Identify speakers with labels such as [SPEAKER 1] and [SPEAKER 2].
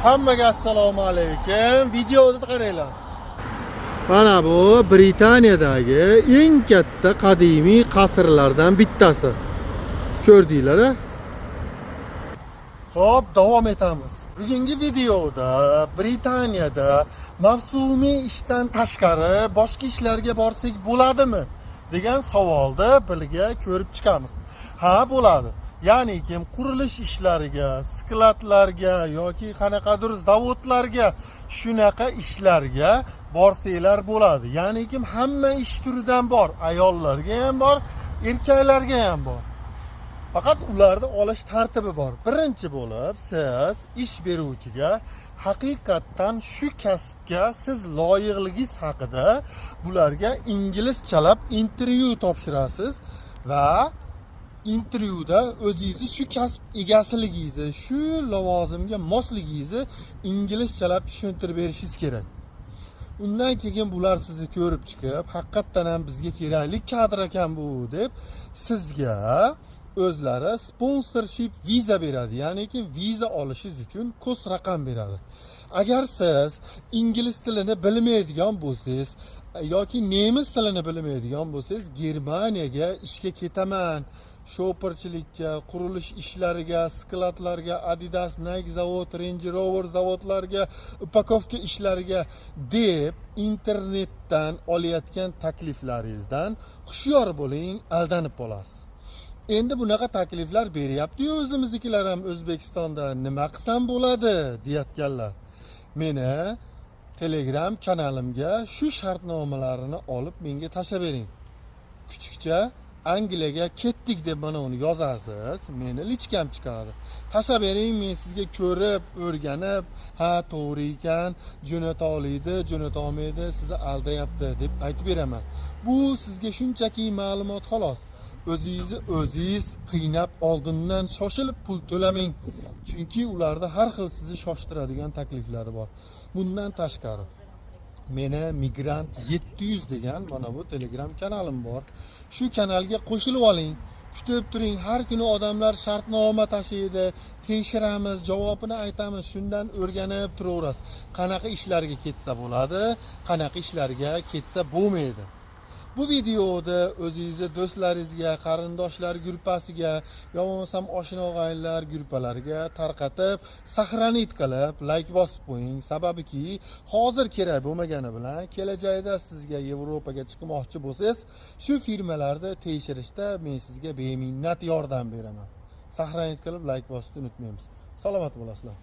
[SPEAKER 1] Hammaga assalomu alaykum. Videoni qaranglar. Mana bu Britaniyadagi eng katta qadimiy qasrlardan bittasi. Ko'rdinglar, a? Xo'p, davom etamiz. Bugungi videoda Britaniyada mavsumiy ishdan tashqari boshqa ishlarga borsak bo'ladimi degan savolni birga ko'rib chiqamiz. Ha, bo'ladi. Ya'ni kim qurilish ishlariga, skladlarga yoki qanaqadir zavodlarga, shunaqa ishlarga borsanglar bo'ladi. Ya'ni kim hamma ish turidan bor, ayollarga ham bor, erkaklarga ham bor. Faqat ularni olish tartibi bor. Birinchi bo'lib siz ish beruvchiga haqiqatdan shu kasbga siz loyiqligingiz haqida bularga inglizchalab intervyu topshirasiz va intervyuda o'zingizni shu kasb egasiligingizni, shu lavozimga mosligingizni inglizchalab tushuntirib berishingiz kerak. Undan keyin bular sizni ko'rib chiqib, haqiqatdan ham bizga kerakli kadr ekan bu deb sizga o'zlari sponsorship viza beradi. Ya'niki viza olishingiz uchun kod raqam beradi. Agar siz ingliz tilini bilmaydigan bo'lsangiz yoki nemis tilini bilmaydigan bo'lsangiz, Germaniyaga ishga ketaman, sho'pirchilikka, qurilish ishlariga, skladlarga, Adidas, Nike zavod, Range Rover zavodlarga, упаковка ishlariga deb internetdan olayotgan takliflaringizdan hushyor bo'ling, aldanib qolasiz. Endi bunaqa takliflar beryapti-yu o'zimiznikilar ham O'zbekistonda, nima qilsam bo'ladi deyayotganlar. Meni Telegram kanalimga shu shartnomalarini olib menga tashlab bering. Kuchukcha Angliyaga ketdik deb mana uni yozasiz, meni личка m chiqadi. Tashlab bering, men sizga ko'rib, o'rganib, ha, to'g'ri ekan, jo'nata oladi, jo'nata olmaydi, sizni aldayapti deb aytib beraman. Bu sizga shunchaki ma'lumot xolos. O'zingizni o'zingiz qiynab oldindan shoshilib pul to'lamang. Chunki ularda har xil sizni shoshtiradigan takliflari bor. Bundan tashqari meni Migrant 700 degan mana bu Telegram kanalim bor. Shu kanalga qo'shilib oling. Kutib turing, har kuni odamlar shartnoma tashlaydi, tekshiramiz, javobini aytamiz, shundan o'rganib turaverasiz. Qanaqa ishlarga ketsa bo'ladi, qanaqa ishlarga ketsa bo'lmaydi. Bu videoda o'zingizni do'stlaringizga, qarindoshlar gruppasiga, yo bo'lmasam oshna og'aynilar gruppalariga tarqatib, сохранить qilib, layk bosib qo'ying. Sababiki, hozir kerak bo'lmagani bilan kelajakda sizga Yevropaga chiqmoqchi bo'lsangiz, shu firmalarni tekshirishda men sizga beminnat yordam beraman. Сохранить qilib, layk bosishni unutmaymiz. Salomat bo'lasizlar.